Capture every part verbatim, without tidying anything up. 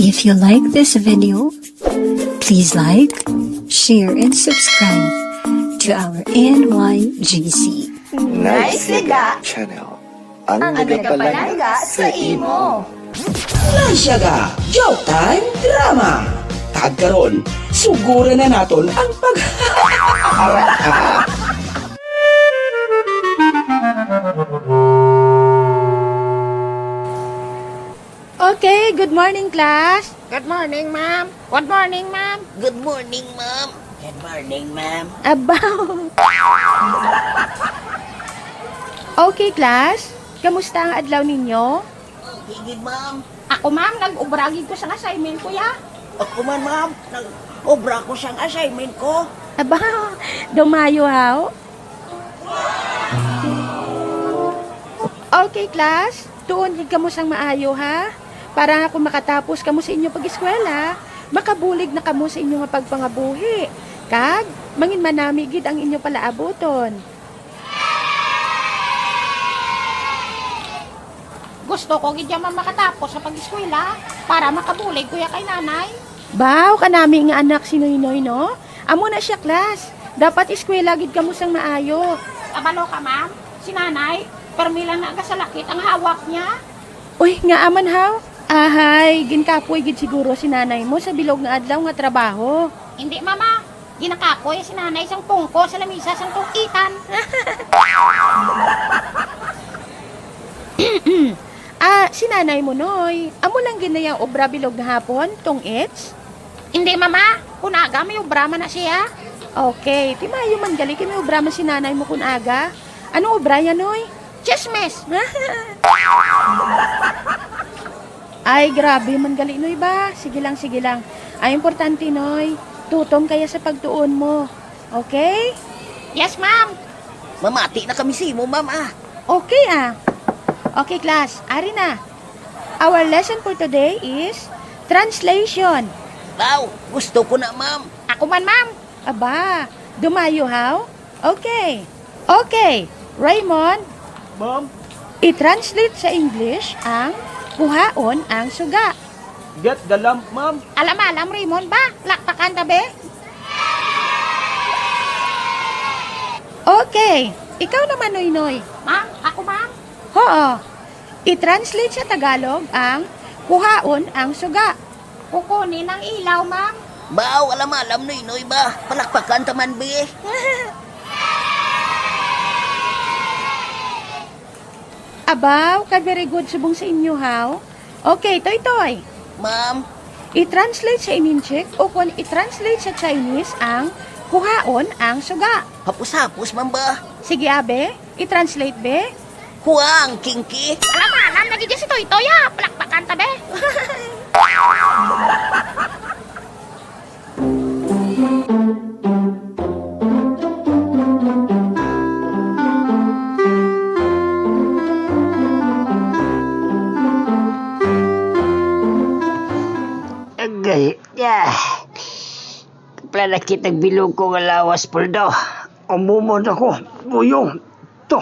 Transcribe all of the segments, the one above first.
If you like this video, please like, share, and subscribe to our N Y G C. Nice Liga Channel. Ang nagapalangga sa imo. Nice Liga Joke Time Drama. Kag karon, suguran na naton ang pag- Okay, good morning, class. Good morning, ma'am. Good morning, ma'am. Good morning, ma'am. Good morning, ma'am. Abaw. Okay, class. Kamusta ang adlaw ninyo? Okay gid, ma'am. Ako, ma'am, nag-obra gid ko sang assignment ko, ya. Ako man, ma'am, nag-obra ko sang assignment ko. Abaw, dumayo, haw. Okay, class. Tuon gid kamo sang maayo, ha? Para nga kung makatapos kamo sa inyo pag-eskwela, makabulig na kamo sa inyo nga pagpangabuhi. Kag, mangin manami gid ang inyo palaabuton. Gusto ko gid ya, ma'am, makatapos sa pag-eskwela para makabulig ko ya kay nanay. Baw, kanami nga anak si Noynoy, no? Amo na sia, class. Dapat eskwela gid kamo sang maayo. Kabalo ka, ma'am? Si nanay, permi lang nagasalakit ang hawak niya. Uy, ngaa man, haw? Ahay, ginkapoy gid siguro si nanay mo sa bilog nga adlaw nga trabaho. Hindi, mama. Ginakapoy si nanay sang pungko sa lamisa sang tungkitan. Ah, si nanay mo, Noy. Amo lang gid na yang obra bilog nga hapon, tong-its? Hindi, mama. Kun aga may obra man na siya. Okay, ti maayo man gali kay may obra man si nanay mo kun aga. Anong obra yan, Noy? Chismis. Ay, grabe man gali, Noy, ba? Sige lang, sige lang. Ang importante, Noy, tutom kaya sa pagtuon mo. Okay? Yes, ma'am. Mamati na kami sa imo, ma'am, ah. Okay, ah. Okay, class. Ari na. Our lesson for today is translation. Wow, gusto ko na, ma'am. Ako man, ma'am. Aba, dumayo, haw? Okay. Okay, Raymond. Ma'am. I-translate sa English ang kuhaon ang suga. Get the lump, ma'am. Alam-alam, Raymond ba? Lakpakan ta, be. Okay, ikaw naman, Noynoy. Ma'am, ako, ma'am. Oo. I-translate sa Tagalog ang kuhaon ang suga. Kukunin ang ilaw, ma'am. Baw, alam-alam, Noynoy ba? Palakpakan ta man, be. Abaw, ka very good subong sa inyo, haw? Okay, Toy-toy. Ma'am. I-translate sa Intsik o kon i-translate sa Chinese ang kuhaon ang suga. Hapos-hapos, ma'am ba? Sige, abe. I-translate, be. Kuha ang kingki. Alam, alam, nagiging si Toy-toy, ah. Palakpakan ta, be. Agay, ah. Planakit ang bilog ko nga lawas, Puldo. Umumod ako, buyong. To.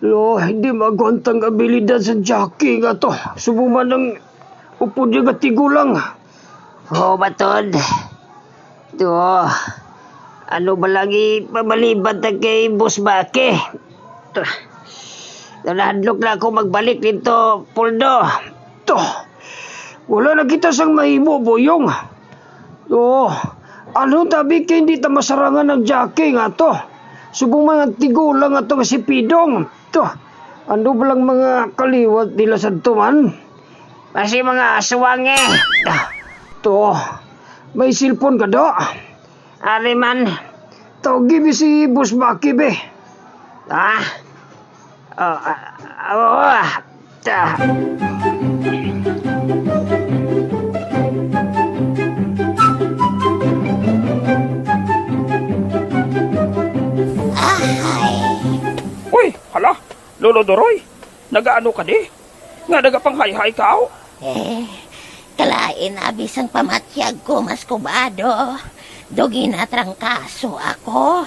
Lo, hindi maagwanta ang abilidad sa Jackie nga to. Subong man ang upod niya nga tigulang. Oh, batod. To. Ano ba lang ipamalibat na kay Boss Baki? To. Nahadlok na ako magbalik dito, Puldo. To. Wala na kita sang mahimo, Boyong. Oo. Ano tabi kay hindi ta masarangan ang Jackie nga to? Subong mga tigulang nga to nga si Pidong. To, ano ba lang mga kaliwat nila sa to man? Kasi mga aswang eh. To, may cellphone ka do? Ari man. Tawgi mi si Boss Baki, be. Ah? Oh, ah, oh, ah. Ta- Uy, hala, Lolo Doroy, nagaano ka di? Nga nagapanghayhay ka, aw? Eh, kalain abi sang pamatyag ko, Mas Kubado. Do ginatrangkaso ako.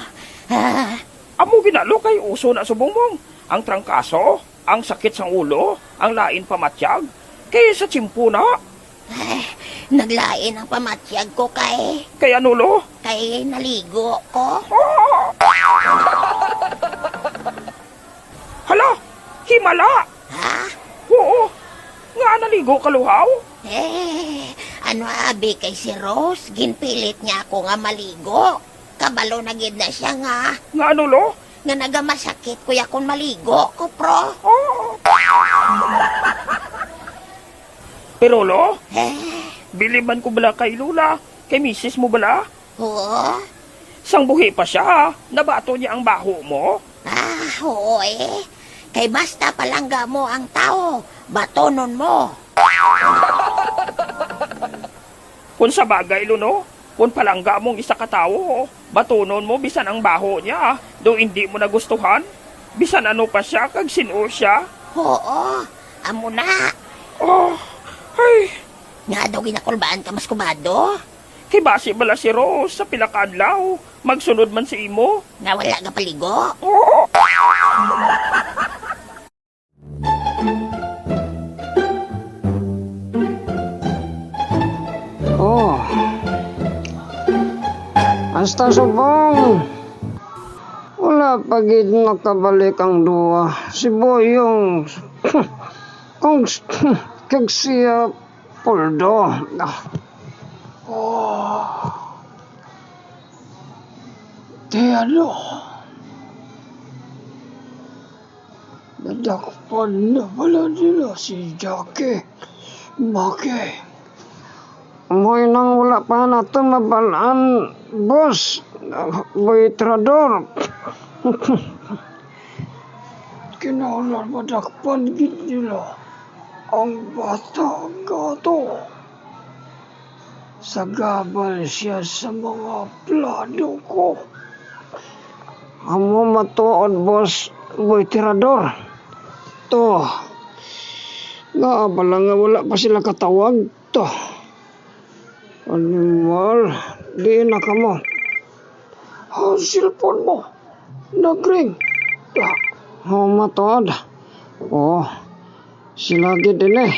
Ah, Amo gina, Lo, kay uso na subong mong ang trangkaso, ang sakit sang ulo, ang lain pamatyag, kay sa tiyempo na. Ay, naglain ang pamatyag ko kay, Kay ano, lo? Kay naligo ko. Hala, himala! Ha? Oo, nga naligo ka, luhaw? Eh, ano abi kay si Rose, ginpilit niya ako nga maligo. Kabalo na gid na siya nga. Nga ano, lo? Nga nagamasakit ko ya kon maligo ko, pro. Oh. Pero, lo, Eh? Bilib man ko bala kay Lola, kay misis mo bala? Oo. Sang buhi pa siya, nabaton niya ang baho mo? Ah, oo eh. Kay basta palangga mo ang tawo, batonon mo. Kung sa bagay, lo, no? Kung palangga mong isa ka tawo, batonon mo bisan ang baho niya, do hindi mo nagustuhan? Bisan ano pa siya, kag sin-o siya? Oo, amo na. Oh, ay. Nga daw ginakulbaan ka, mas kubado? Kay basi bala si Rose sa pila ka adlaw, magsunod man si imo. Nga wala ka paligo? Oo. Oh. Hasta subong. Wala pa gid nakabalik ang duwa. Si Boyong. Kung kag siya Puldo. Ah. Oh. Ti ano? Nadakpan na pala nila si Jackie. Maki. Amoy nang wala pa nato mabalaan, boss. Boy Trador. Kinahanglan madakpan gid nila ang bata nga to. Sagabal siya sa mga plano ko. Amo matuod, boss, Boy Tirador. To. Nga bala nga wala pa sila katawag. To. Animal, di na kamo. Ang cellphone mo, nagring. Ah, oh, matod. Oh, sila gid ini.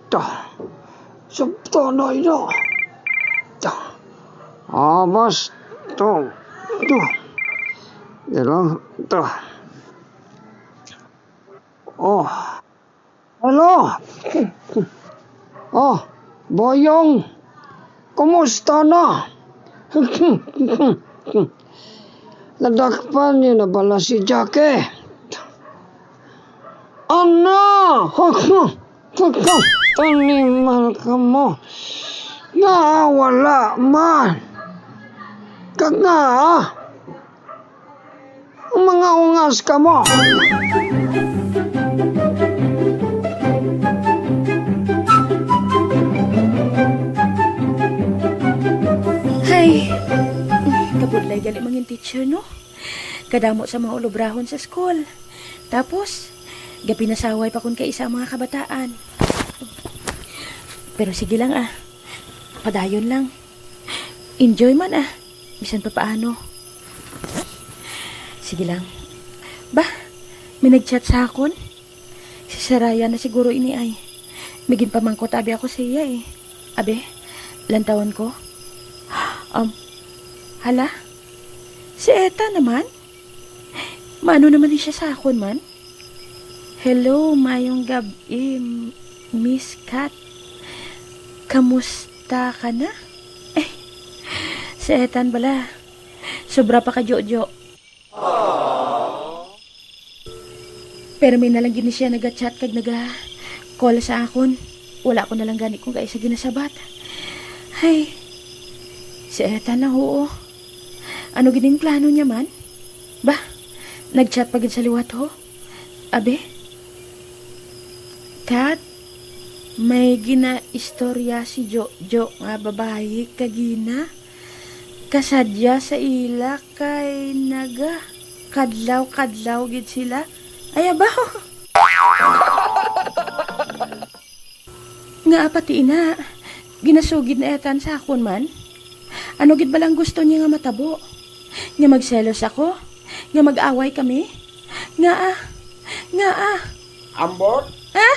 Ta, sabtanay na. Ta. Ah, bas. To. To. Dilo. To. Oh. Hello? Oh, Boyong, kumusta na? Nadakpan niyo na bala si Jackie? Ano? Animal ka mo. Nga wala man. Kag nga, Mga ungas kamo. Hay, kabudlay gali mangin teacher, no? Kadamo sa mga ulobrahon sa school. Tapos, gapinasaway pa kon kaisa ang mga kabataan. Pero sige lang, ah. Padayon lang. Enjoy man, ah. Bisan pa paano. Sige lang. Bah, may nag-chat sa akon. Si Saraya na siguro ini ay. May ginpamangkot abi ako sa iya, eh. Abi, lantawon ko. Um, hala? Si Eta naman? Maano naman ni siya sa akon man? Hello, mayong gab-i, M-, Miss Kat. Kamusta ka na? Eh, si Ethan bala. Sobra pa ka, Jojo. Pero may na lang gini siya naga-chat kag naga-call sa akon. Wala ko na lang gani kung kaisa ginasabat. Hay, si Ethan na, oo. Ano gining plano niya man? Bah, nag-chat pa gid sa liwat, ho? Abi? Kat, may ginaistorya si Jojo nga babayi kagina. Kasadya sa ila kay naga kadlaw-kadlaw gid sila. Ay, abaw! Nga pati ina, ginasugid na Ethan sa akon man. Ano gid ba lang gusto niya nga matabo? Nga magselos ako? Nga mag-away kami? Nga ah, nga ah. Ambot? Ah?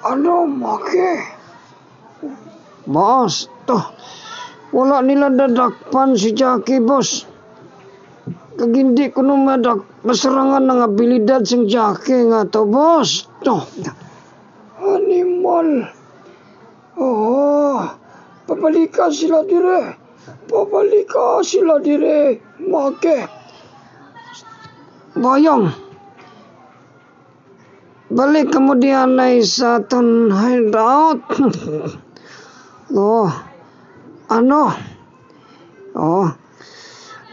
Ano, Maki? Boss, to. Wala nila dadakpan si Jackie, boss. Kag hindi ko no madak-, masarangan ang abilidad sang Jackie nga to, boss. To. Animal. Oh, pabalika sila dire. Pabalika sila dire, Maki. Boyong. Balik kamo dianay sa aton hideout. Oh, ano? Oh,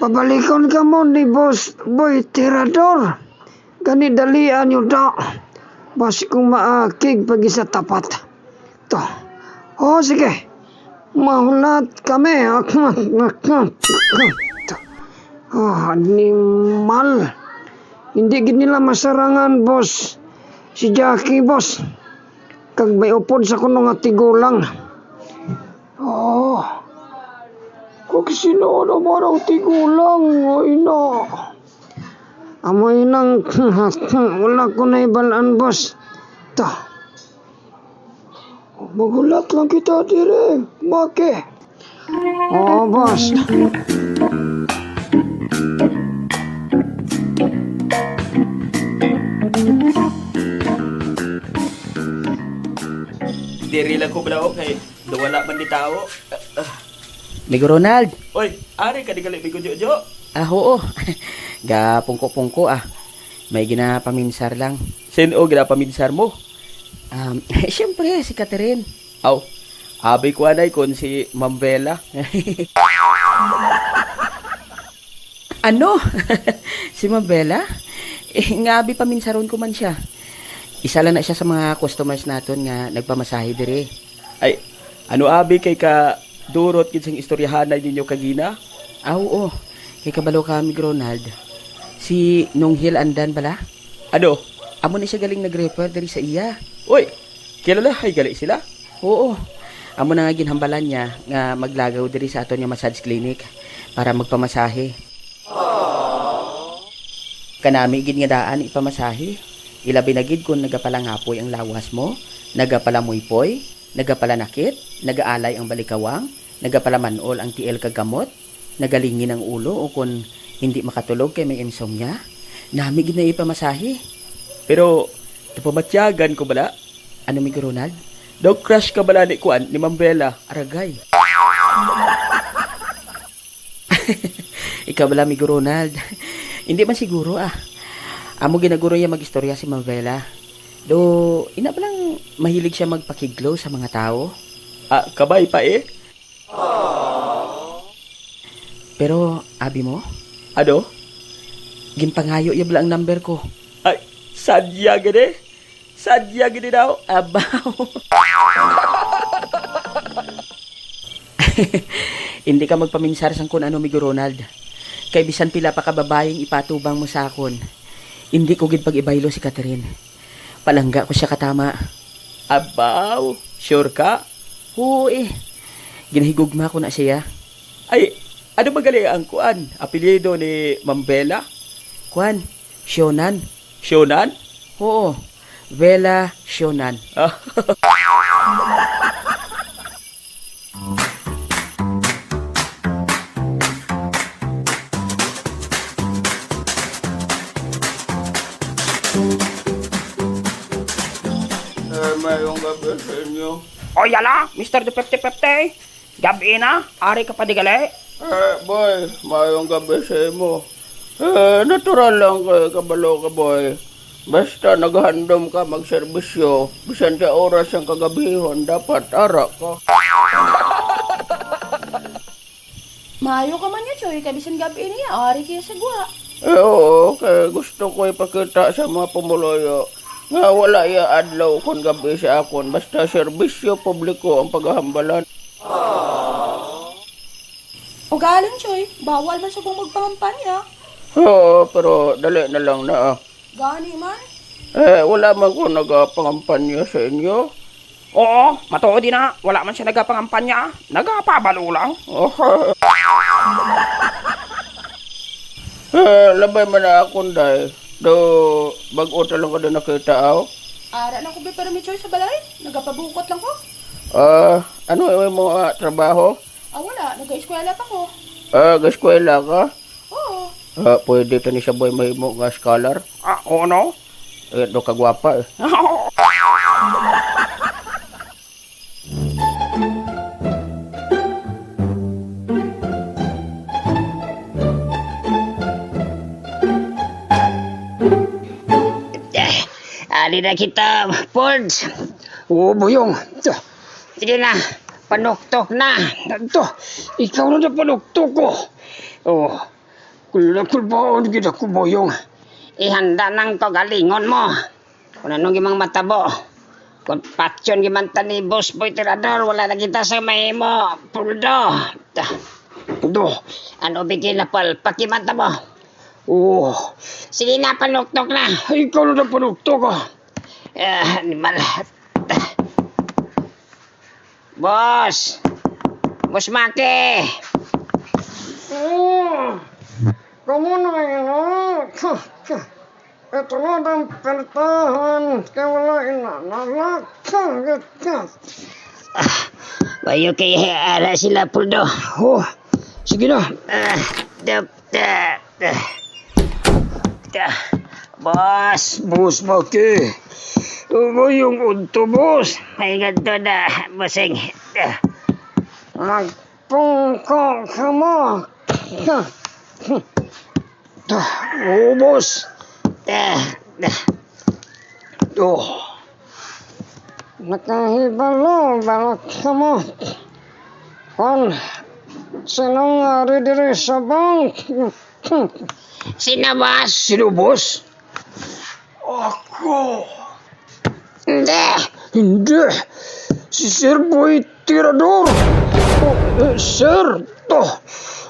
pabalikon kamo ni Boss Boy Tirador. Gani dalian nyo daw. Basi kung maakig pag isa tapat. To. Oh, sige. Mahulat kami. Oh, animal. Hindi gid nila masarangan, boss. Si Jackie, boss. Kag may upod sa kuno nga tigulang. Oh. Kung sino naman ang tigulang, ay na. Amoy nang wala ko na ibalaan, boss. Ta. Maghulat lang kita dire, Maki. Oo, boss. Diri lang ko balaok kay wala man di tao. Migo Ronald. Oy, ari ka di gali, Migo Jojo? Ah, oo. Gapungko-pungko, ah. May ginapaminsar lang. Sin-o ginapaminsar mo? Um, siyempre, si Catherine. Aw, abi ko anay kon si Ma'am Bella. Ano? Si Ma'am Bella? Eh, nga abi paminsaron ko man siya. Isa lang na siya sa mga customers naton nga nagpamasahe diri. Ay, ano abi kay ka durot gid sang istoryahanay ninyo kagina? Ah, oo. Kay kabalo ka, Migo Ronald. Si Nonghil Andan bala? Ano? Amo ni siya galing nag-refer diri sa iya. Uy, kilalahay gali sila? Oo. Amo na nga ginhambalan niya nga maglagaw diri sa aton nga massage clinic para magpamasahe. Kanami gid nga daan ipamasahe. Ilabi na gid kon nagapalangapoy ang lawas mo, nagapalamuypoy, nagapalanakit, nagaalay ang balikawang, nagapalaman-ol ang tiil kag kamot, nagalingin ang ulo, o kon hindi makatulog kay may insomnia. Nami gid na ipamasahe. Pero napamatyagan ko bala. Ano, Migo Ronald? Daw crush ka bala ni kuan, ni Ma'am Bella? Aragay. Ikaw bala, Migo Ronald? Hindi man siguro, ah. Amo ginaguro niya mag-istorya si Ma'am Bella. Do, ina ba lang mahilig siya magpakiglo sa mga tao? Ah, kabay pa eh. Pero, abi mo? Ano? Ginpangayo iya bala ang number ko. Ay, sadya gid eh. Sadya gid daw. Abaw. Hindi ka magpaminsar sang kun ano, Migo Ronald. Kay bisan pila pa ka babayi ang ipatubang mo sa akon, hindi ko gid pag-ibaylo si Catherine. Palangga ko siya katama. Abaw, sure ka? Oo eh. Ginahigugma ko na siya. Ay, ano ba gali ang kuan? Apelyido ni Ma'am Bella? Kuan, Shonan. Shonan? Oo, Bella Shonan. Ah. Eh, mayong gabi sa inyo. O, yala, Mister Depepte-pepte. Gab-i na, ari ka pa di gali? Eh, boy, mayong gabi sa imo. Eh, natural lang kay kabalo ka, boy. Basta naghandom ka magserbisyo, bisan sa oras sang kagabihon, dapat ara ka. Maayo ka man niya, Choy, kay bisan gab-i niya, ari kaya sa gwa. Eh, oo, kay gusto ko ipakita sa mga pumuluyo nga wala iya adlaw kon gab-i sa akon, basta serbisyo publiko ang paghambalan. Ugaling, Choy, bawal man sa kung magpangampanya. Oo, pero dali na lang na, ah. Gani man? Eh, wala man ko nagapangampanya sa inyo. Oo, matuod ina, wala man siya nagapangampanya. Nagapabalo lang. Eh, labay man na akon, day. Do, bag-o ta lang ko din nakita, aw. Ara lang ko, be, pero may chore sa balay. Nagapabukot lang ko. Ah, ano ang imo, ah, trabaho? Ah, wala. Nag-eskwela pa ko. Ah, nag-eskwela ka? Oo. Ah, pwede to ni sa boy mahimo nga scholar? Ah, oo, no? Eh, do kagwapa, eh. Eh, ari na kita, Fords. O, Boyong. Sige na, panuktok na. Ito, ikaw na na panuktok ko. O, kul-, kulbaon gid ako, Boyong. Ihanda nang kaugalingon mo. Kung ano gid mang matabo. Kung patyon gid man ta ni Boss Boy Tirador, wala na kita sa mahimo. Puldo. Do, ano bigay na palpak gid man ta mo? O, sige na, panuktok na. Ay, ikaw na na panuktok, ah. Ah, animal. Boss! Boss Maki! O, kamo na ini. Ito na ang pertahan, kay wala ina nalak. Ah, mayo kay ara sila, Puldo. O, sige na. Ah, dap, dap, dap. Boss! Boss Maki. Maayong udto, boss. Maayong udto na, bossing. Magpungko ka mo. O, boss. O. Nakahibalo ba kamo kon sino ang ari diri sa bank? Sino, boss? Sino, boss? Ako. Hindi. Hindi. Si Sir Boy Tirador. O, eh, sir, to.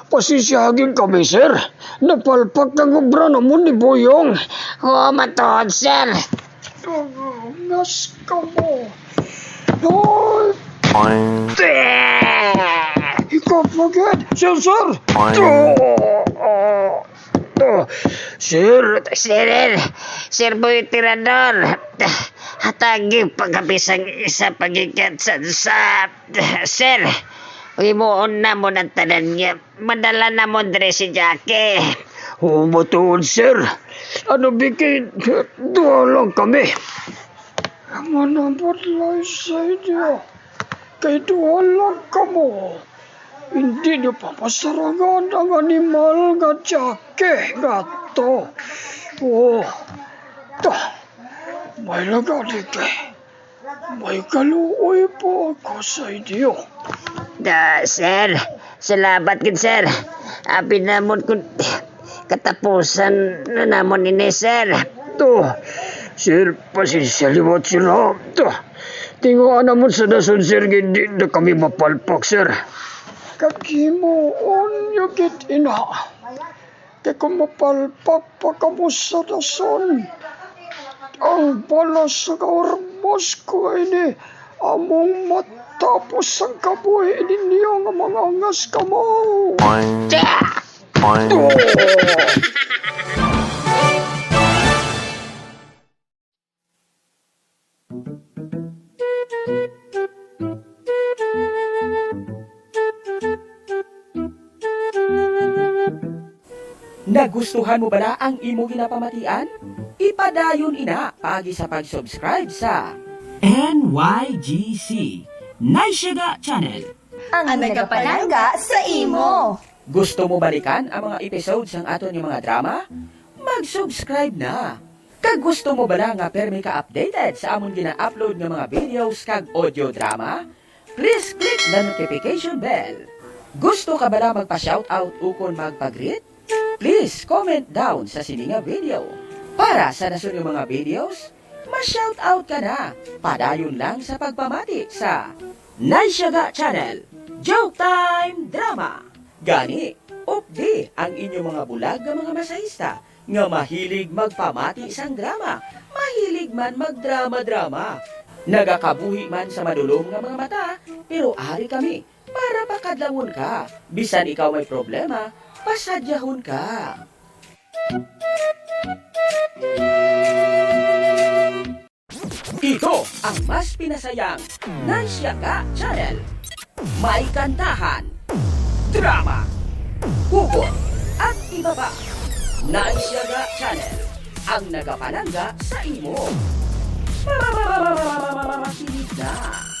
Pasensyahan kami, sir. Napalpak ang obra namon ni Boyong. O, matuod, sir. Ngas ka mo. Hoy! Ikaw pa gid, sir, sir! To, sir, sir, sir Boy Tirador, hatagi pa kami sang isa pa gikan sa, sa, sir, himuon namon ang tanan nga madala namon diri si Jackie. O, matuod, sir. Ano bigay, duha lang kami. Manabot lang sa inyo, kay duha lang kamo. Hindi niyo pa masarangan ang animal nga Jackie nga to. O, ta, may lagadi kay may kaluoy po ako sa inyo. Da, sir, salamat gid, sir. Abi namon kun katapusan na namon ini, sir. To, sir, pasensya liwat sila. To, tinguha namon sa dason, sir, nga hindi na kami mapalpak, sir. Kag himuon niyo gid ina. Kay kung mapalpak pa kamo sa dason, ang bala sa kaurmos ko ini among matapos ang kabuhi ninyo nga mangangas kamo. Nagustuhan mo bala ang imo ginapamatian? Ipadayon ina paagi sa pag-subscribe sa N Y G C, Naysyaga Channel. Ang nagapalangga sa imo. Gusto mo balikan ang mga episode sang aton nga mga drama? Mag-subscribe na! Kag gusto mo bala nga permi ka updated sa amon gina-upload nga mga videos kag audio drama? Please click the notification bell. Gusto ka bala magpa-shoutout ukon magpa-greet? Please comment down sa sini nga video. Para sa dason nga mga videos, ma-shoutout ka na. Padayon lang sa pagpamati sa Naysyaga Channel, Joke Time Drama. Gani, updi ang inyo mga bulag nga mga masahista nga mahilig magpamati sang drama, mahilig man magdrama-drama. Nagakabuhi man sa madulom nga mga mata, pero ari kami para pakadlawon ka. Bisan ikaw may problema, pasadyahon ka. Ito ang mas pinasayang Nice Yaga Channel. May kantahan, drama, hugot, at iba pa. Nice Yaga Channel, ang nagapalangga sa imo. Makinig na.